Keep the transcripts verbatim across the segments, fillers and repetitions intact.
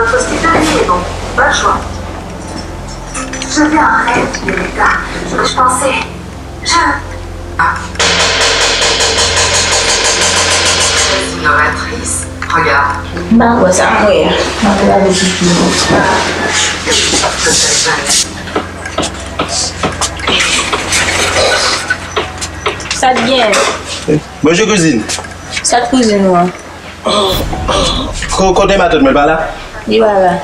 Votre hospitalier est bon. Bonne journée. J'avais un rêve, Violetta. Je pensais. Je. Ah. Très innovatrice. Regarde. M pa kwè sa m wè a. M ap lave pipi m. Sa t gen? Bonjou kouzin. Sa t kouzin ou an? Ko-, kote matant mwen pa la? Li pa la.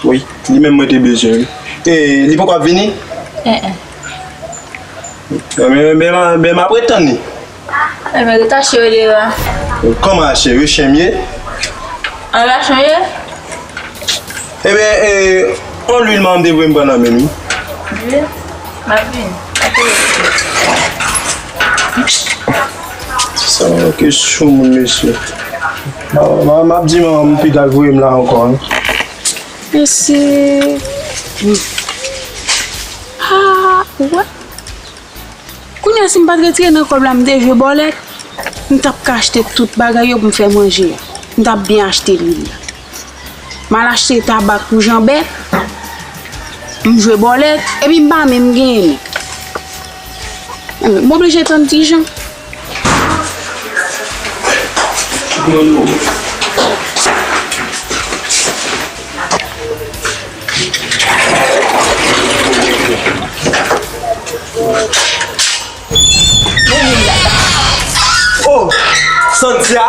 Wi, li menm mwen te bezwen wi. E li poko ap vini? Eh, eh. Men, men, men, men m ap ret tann li. Eh, men ret achte yo devan. Kòman achte? Wi, chen m ye? An rache w ye? Ebyen, e, on lwil manman m te voye m pran nan men l wi. Lwil? M ap vini. Sa manke sou moun mesye. M, m, m ap di manman m pita l voye m la ankò wi. Mesye. Ah, wè. Kounye a si m pa t retire nan kòb la, m te jwe bòlèt, m t ap ka achte tout bagay yo pou m fè manje a. M t ap byen achte lwil la. M al achte tabak pou Janbèt, m jwe bòlèt, epi m pa menm genyen non. M oblije tann Ti Jan. Oh, Santia,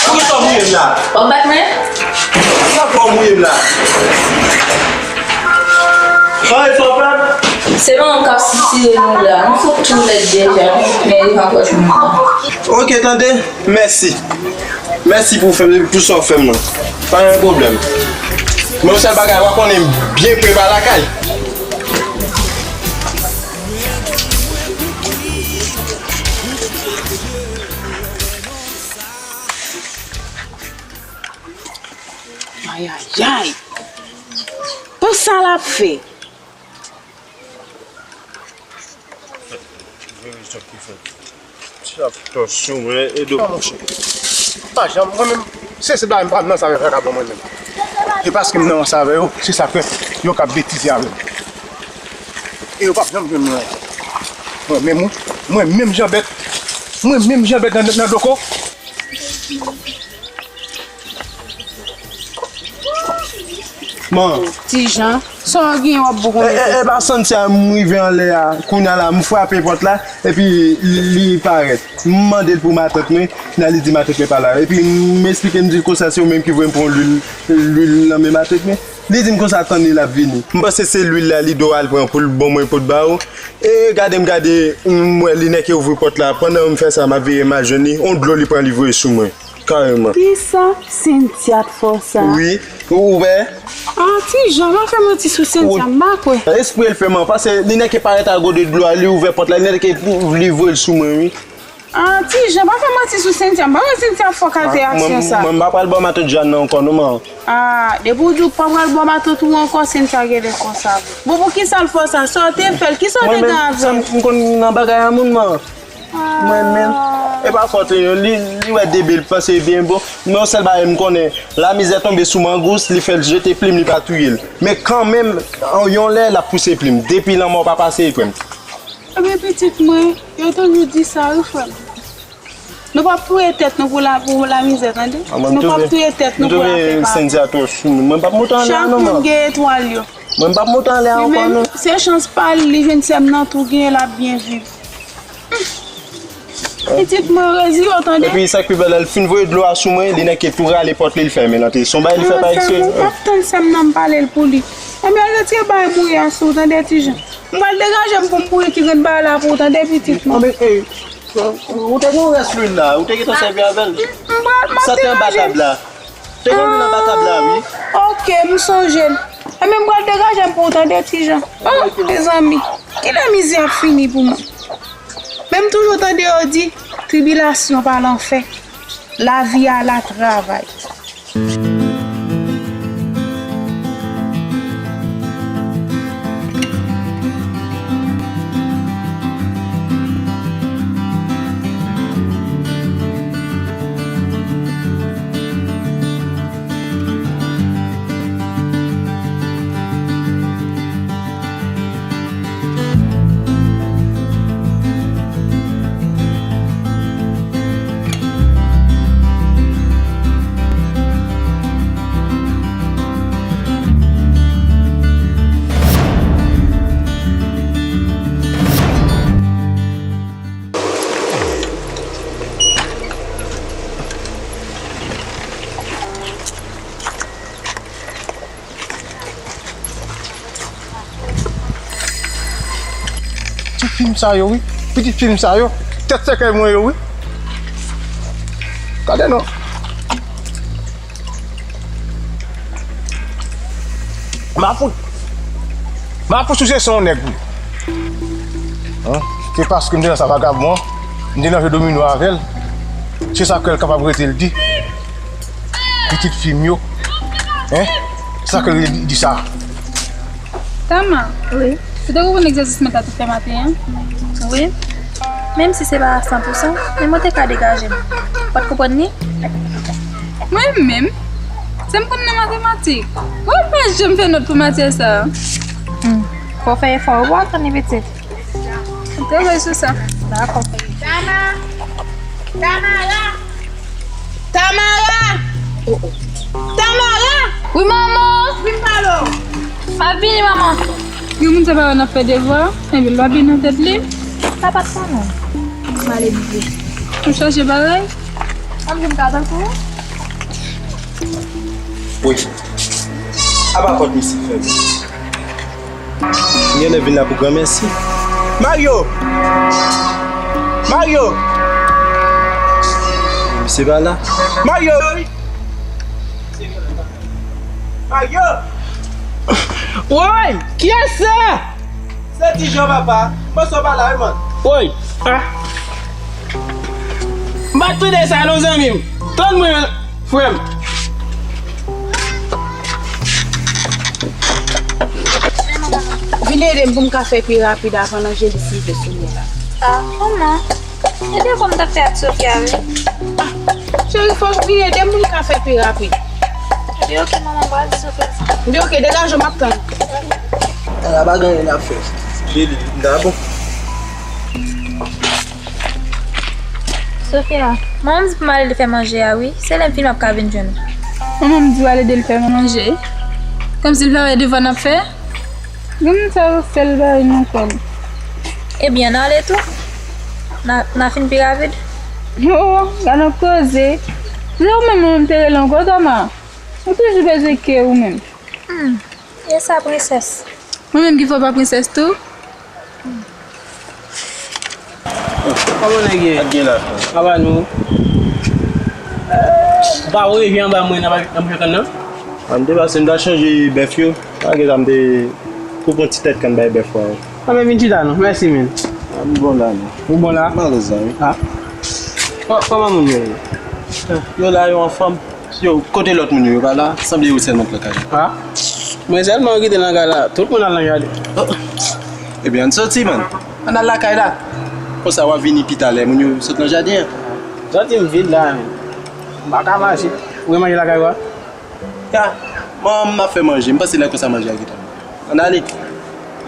poukisa w mouye m la? W ap bat mwen? Poukisa w mouye m la? Sa e sa w fè m? Se manman m k ap sitire nou la. Nou fout tou lèd deja, men rive ankò jwenn nou la. Ok, tande. Mèsi. Mèsi pou fè m, pou sa w fè m nan. Pa gen pwoblèm. Men yon sèl bagay, w a konnen m byen prepa lakay. Ayayay! Pou sa l ap fè? Ti ap tò sou mwen, ede w monchè. Pa janm, mwen menm, se, se bagay m pa nan sa avè vakabon mwen menm. E paske m nan sa avè yo, se sa k fè yo ka betize avè m. E yo p ap janm jwenn mwen ankò. Mwen menm, wi, mwen menm Janbèt, mwen menm Janbèt nan, nan doko. Man. Ti Jan, sa w gen w ap bougon. E, e, e pa Santia m rive anlè a, kounye a la, m frape pòt la, epi li parèt. M mande l pou matant mwen, kounye a li di matant mwen pa la. Epi m esplike, m di l konsa se ou menm ki voye m pran lwil, lwil nan men matant mwen. Li di m konsa tann li l ap vini. M panse se lwil la li dwe al pran pou l ban mwen pou l ba ou. E gade m gade, m wè li nèk ouvri pòt la. Pandan m fè sa, m ap veye m al jwenn li. On dlo li pran li voye sou mwen. Kareman. Kisa Cynthia t fè w sa? Wi, ou wè? Ah, Ti Jan, pa fè manti sou Cynthia, m pa kwè. Espre l fè m an, paske li nèk parèt a gode dlo a, li ouvè pòt la, li nèk li voye l sou mwen, wi. Ah, Ti Jan, pa fè manti sou Cynthia, m pa kwè Cynthia fè w kalite aksyon sa. Mwen, mwen, mwen pa pral bò matant Jeanne nan ankò, non, man. Ah, depi w di w pa pral bò matant ou ankò, Cynthia genlè konsa vre. Bon, poukisa l fè w sa? Sa w te fè l? Kisa w te gen avè l? Mwen menm, sa m konn nan bagay a moun, man. Mwen menm, e pa fòt li non, li, li wè debe, li panse li byen bon. Men yon sèl bagay m konnen, lamizè tonbe sou mangous, li fè l jete plim, li pa touye l. Men kanmenm, yon lè, l ap pouse plim. Depi lanmò pa pase, li pran. Ebyen, pitit mwen, yo toujou di sa, wi, frè m. Nou p ap touye tèt nou pou la, pou lamizè, tande? Nou p ap touye tèt nou pou lape pa. Cynthia twò sou moun. Mwen p ap monte anlè a non, man. Chak moun gen etwal yo. Mwen p ap monte anlè a ankò non. Se chans pa l, li jwenn sè m nan tou genyen, l ap byen viv. Pitit mwen rezi yo, tande. Epi sa k pi bèl la, l fin voye dlo a sou mwen, li nèk tou rale pòt li, l fèmen l antre. Se yon bagay li fè pa eksprè. Mwen p ap tann sè m nan, m pale l pou li. Ebyen, al retire bagay bouyi a sou ou, tande, Ti Jan. M pral degaje m pou m bouyi ti grenn bagay la pou ou, tande, pitit mwen. Anben, ey, ou te gen yon rès lwil la, ou te gentan sèvi avè l. M pral, m ap degaje m. Sa te anba tab la. Te gen lwil anba tab la, wi. Ah, ok, m sonje l. Ebyen, m pral degaje m pou ou, tande, Ti Jan. Oh, mezanmi, kilè mizè ap fini pou mwen? Men m toujou tande yo di, tribilasyon pa lanfè, lavi a la travay. Fim sa yo, wi. Pitit fim sa yo. Tèt sèkèy mwen yo, wi. Gade non. Mafou. Mafou sou se son nèg, wi. Hein? Se paske m te nan sa vagabon an, m te nan jwe domino avè l. Se sa ke l kapab rete l di. Pitit fi m yo. Hein? Sa ke l di sa. Tama. Wi. Ou te konprann egzèsis mwen ta te fè maten an? Wi. Menm si se pa a san pou san, men mwen te ka degaje m. Ou pa t konprann li? Mwen menm? Se m konn nan matematik. Mwen pa janm fè nòt pou matyè sa a. Hmm. Fò w fè efò wi pou w aprann li pitit. Travay sou sa. Dakò. Tama! Tamara! Tamara! Tamara! Wi, manman! Vin pale w! M ap vini, manman. Gen moun sa pa wè n ap fè devwa, epi l pa byen nan tèt li. Sa pa t sa, non. M ale bouke. Ou chache bagay? Ann vin ka tankou. Wi. Apa pòt misye fèmen. M genlè vin la pou granmèsi. Mario! Mario! Misye pa la. Mario! Mario! Woy! Kiyès sa? Se Ti Jan, papa. Bòs ou pa la wi, man. Woy! Ah! M pa t tande sa non, zanmi m. Tann mwen, frè m. Vin ede m pou m ka fè pi rapid avan Angelis rive sou mwen la. Ah, kòman? E devwa m t ap fè ak Sofia, wi. Ah, cheri, fò w vin ede m pou m ka fè pi rapid. Ebyen, oke, manman, m pral di Sofia sa. Ebyen, oke, degaje w, m ap tann. Ala, pa gen anyen n ap fè. Jeli, m ta bon. Sofia, manman m di pou m al ede l fè manje a, wi. Se lè m fin m ap ka vin jwenn ou. Manman m di w al ede l fè manje? Kòmsi l pa wè devwa n ap fè? Granmoun sa yo sèl bagay nan kò l. Ebyen, n ale tou. N a, n a fin pi rapid. Oh, gade yon koze. Se ou menm mwen te rele ankò, Tama. Ou toujou bezwen kè ou menm. Hmm, e sa, prensès? Mwen menm ki fè w pa prensès tou? Kòman nèg ye? Ak gen la. Apa nou? Ou pa voye vye anba mwen nan, nan bouyon kann nan? An te pase, m ta chanje bèf yo. Malgre sa, m te koupe yon ti tèt kann bay bèf la. An, men vin chita non. Mèsi, men. A, m bon la, non. Ou bon la? M alèz la, wi. A. Kò-, kòman moun yo ye? Yo la, yo anfòm. Yo, kote lòt moun yo, yo pa la? Sanble yo sèlman k lakay. A? Mwen sèlman ki te nan kay la. Tout moun al nan jaden. Oh. Ebyen, ann soti, man. Ann al lakay la. Konsa, w a vini pi talè, moun yo sot nan jaden an. Santi m vid la, men. M pa ka mache. Ou gen manje lakay ou a? Ya, manman m ap fè manje. M panse lè konsa manje a gentan bon. Ann ale.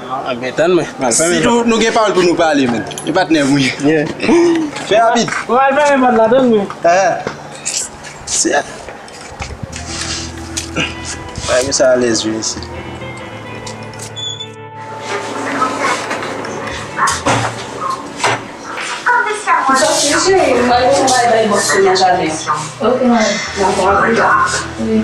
A, ben, tann mwen. M al fèmen pòt. Sitou nou gen pawòl pou nou pale, men. E patnè m, wi. Yeah. Fè rapid. Mwen al fèmen pòt la, tann mwen. Eh. Se Bagay sa alèz wi mesye. M sòti wi cheri, m al bay bòs mwen nan jaden. Ok, mari. Dakò, a pli ta. Wi.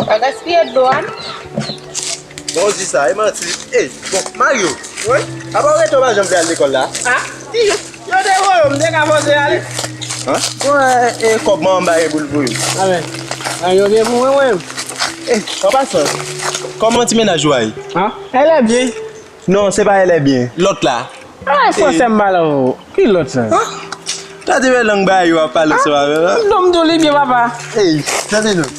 Pa gaspiye dlo a. Bon, w di sa, e manti. Ey, bon, Mario. Wi? Apa w rete w pa janm vle al lekòl la? A, ti jan. Yo te voye w, m te ka fòse ale. An? Bon, e, e kòb manman m bay pou l voye w. A, men. A, yo byen pou mwen, mwen. E, an pasan, kòman ti mennaj ou a ye? A, elle est bien. Non, se pa elle est bien. Lòt la. Ay, fransè m pale avè w. Ki lòt sa? An? Gade wè lang bagay yo ap pale sou avè la. Non, m di w li byen, papa. Ey, tande non.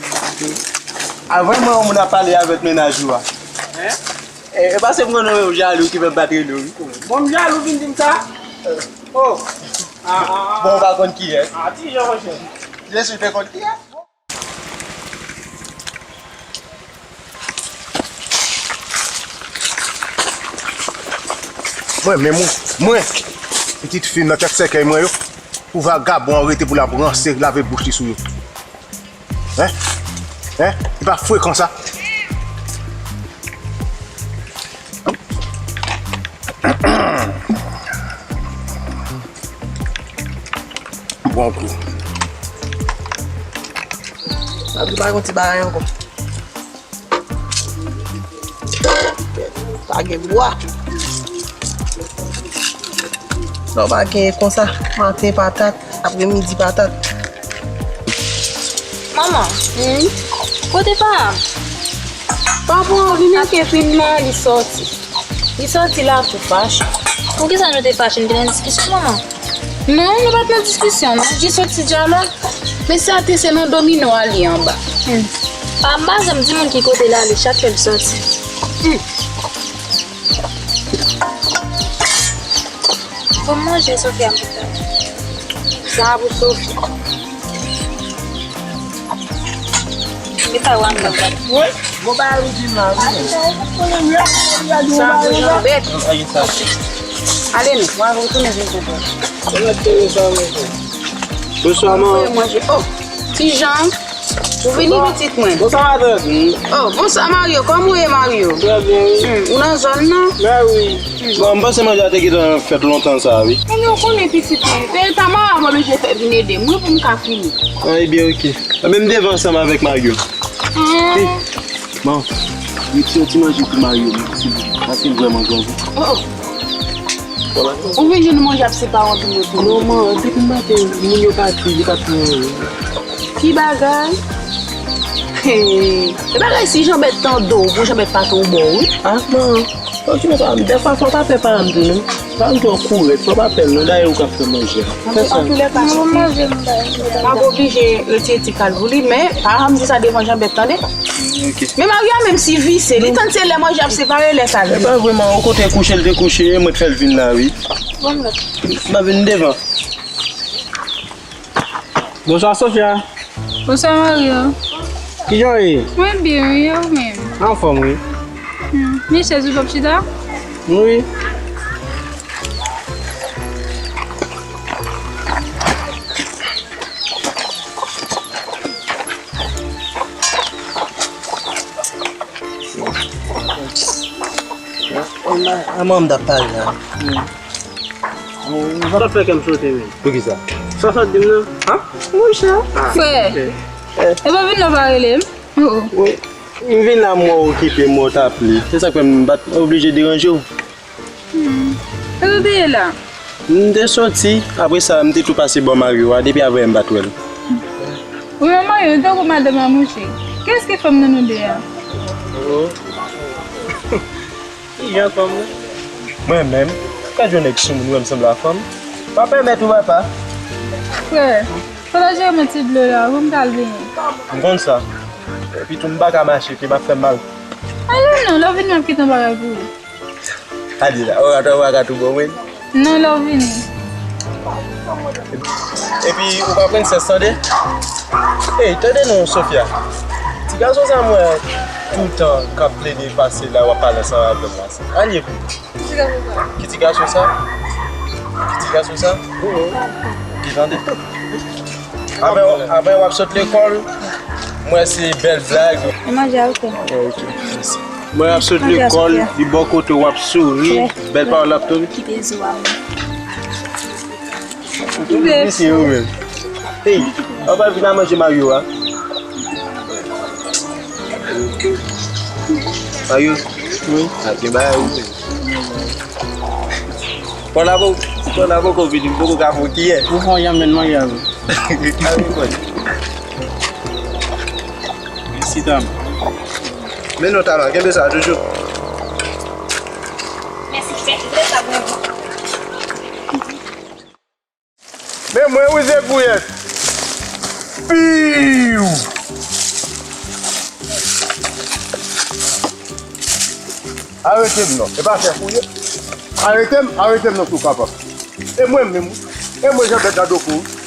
A, vrèman yon moun ap pale avèk mennaj ou a. Hein? E, e paske m konnen w jalou ki fè m pa t rele w, wi. Bon, m jalou vin di m sa? Oh. Ah, ah, ah. Bon, ou pa konn kiyès. Ah, ti jan, monchè. Jezi, ou te konn kiyès? Bon. Mwen menm, wi. Mwen, pitit fi m nan tèt sèkèy mwen yo, pou vagabon an rete pou l ap ranse, lave bouch li sou yo. Hein? Hein? Li pa frekan sa? Bon kou. Sa di pa yon ti bagay ankò. Pa gen bwa. Lè w pa gen konsa, maten patat, apremidi patat. Manman, kote pa m? Papa anvi nan kepin nan, li sòti. Li sòti la pou fache. Poukisa nou te fache? Nou te nan diskisyon, manman? Non, nou pa t nan diskisyon, non. Jis yon ti dyalòg. Men sa te se nan domino a li anba. Hmm. Pa m pa janm di moun ki kote l ale, chak fè l sòti. Hmm. Bon, manje, Sofia, m pou fè. Sa pou Sofia. Mete w anndan. Wi. Bon bagay ou di m la, wi. Sa pou janbèt. Ale nou, mwen retounen jwenn tonton. Bonswa, man. Manje. Oh, Ti Jan, ou vini pitit mwen? Bonswa, matant. Oh, bonswa, Mario. Kòman ou ye, Mario? Trè byen, wi. Hmm, ou nan zòn nan? Mè wi. Bon, m panse manje a te gentan fèt lontan sa, wi. Ebyen, ou konnen pitit mwen. Se ta mwen ap oblije fè vin ede m, wi, pou m ka fini. Ah, ebyen, oke. Ebyen, m devan ansanm avèk Mario. Ah. Hey, man, retire yon ti manje pou Mario, silvouplè. Paske l vrèman grangou. Oh, oh. Ou vin jwenn manje ap separe antre mwen pou mwen. Non, man, depi maten, moun yo pati, li pa t manje. Ki bagay? Hey, e bagay si Janbèt tande w, pou Janbèt pa tonbe w, wi. Ah, man. Okipe pa m. Dèfwa fò pa pè pa m tou, non. Pa m twò kouri, fò pa pè l, non. Dayè ou k ap fè manje a. Fè sa. Antouka, m ap oblije retire ti kal pou li, men pa janm di sa devan Janbèt, tande? Ok. Men Mario a menm si vise, li tann se lè manje ap separe, lè sa l vini. E pa vre, man, okontrè kouche l te kouche, e mwen k fè l vin la, wi. Bon, m ap vin devan. Bonswa, Sofia. Bonswa, Mario. Kijan w ye? Mwen byen, wi, e ou menm? Anfòm, wi. Hmm. Men chèz ou p ap chita? Wi. A manman m t ap pale la. Sa fè kè m sote, men. Poukisa? Sa w sot di m nan? Ha? Monchè. Frè, e pa vin la w pa rele m? Oh. Wi. M vin la, m wè w okipe, m wè w t ap li. Se sa k fè m pa t oblije deranje w. Hmm. Kote w te ye la? M te soti, apre sa, m te tou pase bò Mario a, depi avè m pa t wè l. Ou wè Mario, li tankou madanm a mouche. Kiyès ki fanm nan nou de a? Oh. Ki jan fanm nan? Mwen menm, gad yon nèg soumoun wè m sanble a fanm. Pa pèmèt ou, papa. Frè, pataje yon ti dlo la, pou m t al benyen. M konn sa. Epi tou, m pa ka mache, pye m ap fè m mal. Ale non, lè w vini, m ap kite yon bagay pou ou. Ale la, ou rate, ou rate ou bon, wi. Non, lè w vini. Epi, ou pa prensès, tande? Ey, tande non, Sofia. Ti gason sa m wè toutan k ap plede pase la, w ap pale ansanm avè m la. Sa l ye pou ou? Ki ti gason sa? Ki ti gason sa? Ki ti gason sa? Ou, ou. Ki tande? Apre, apre w ap sot lekòl, m wè se bèl blag. E manje a ou fè? Oh, ok, mèsi. M wè w ap sot lekòl, li bò kote w ap souri, bèl pawòl l ap tonbe. Kite zo a. Mèsi, ou menm. Hey, w ap al vin a manje Mario a. Mario? Wi. A, gen bagay ou menm. Pòl la poko, pòl la poko vini, m poko ka fè w kiyè. Ou fè yon janm menm manje avè. Mèsi, dam. Men non, Tama, kenbe sa toujou. Mèsi, chèf. Vle sa pou mwen. Men mwen, wi, se kouyès. Piw! Arete m non. E pa fè fouye. Arete m, arete m non si w kapab. E mwen menm, wi. E mwen Janbèt nan do kou, wi.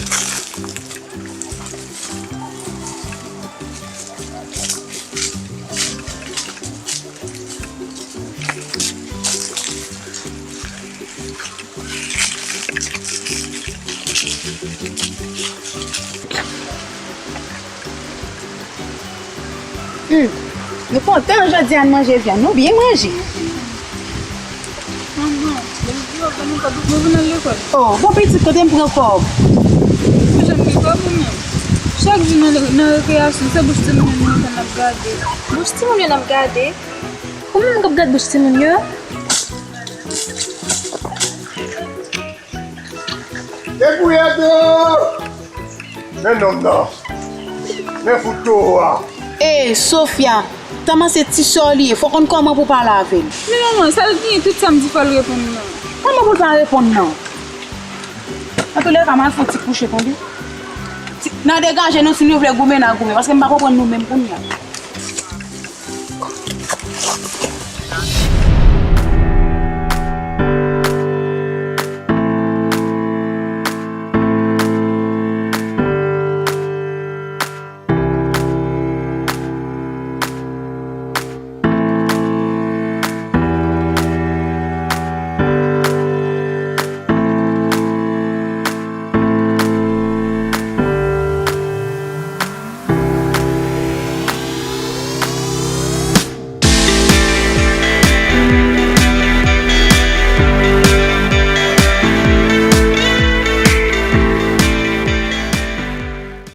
Hmm. Nou kontan jodi a, n manje vyann. Nou byen manje. Manman, depi w ap ban nou kòb, nou vin al lekòl. Oh, bon pitit, kote m pran kòb? Ou janm gen kòb ou menm? Chak jou nan, nan rekreyasyon, se bouch timoun yo nou konn ap gade. Bouch timoun yo n ap gade? Kòman m ap gad bouch timoun yo? Debouyade! Men nonm nan. Men fout towo a. Ey, Sofia, Tama se ti sè w li ye. Fò w konn kòman pou w pale avè l. Men manman, sa l genyen, tout sa m di fò l reponn nan. Kòman pou l pa reponn nan? Antoulèka, m al fè yon ti kouche, tande. Ti, n a degaje nou, si nou vle goumen, n a goumen, paske m pa konprann nou menm kounye a.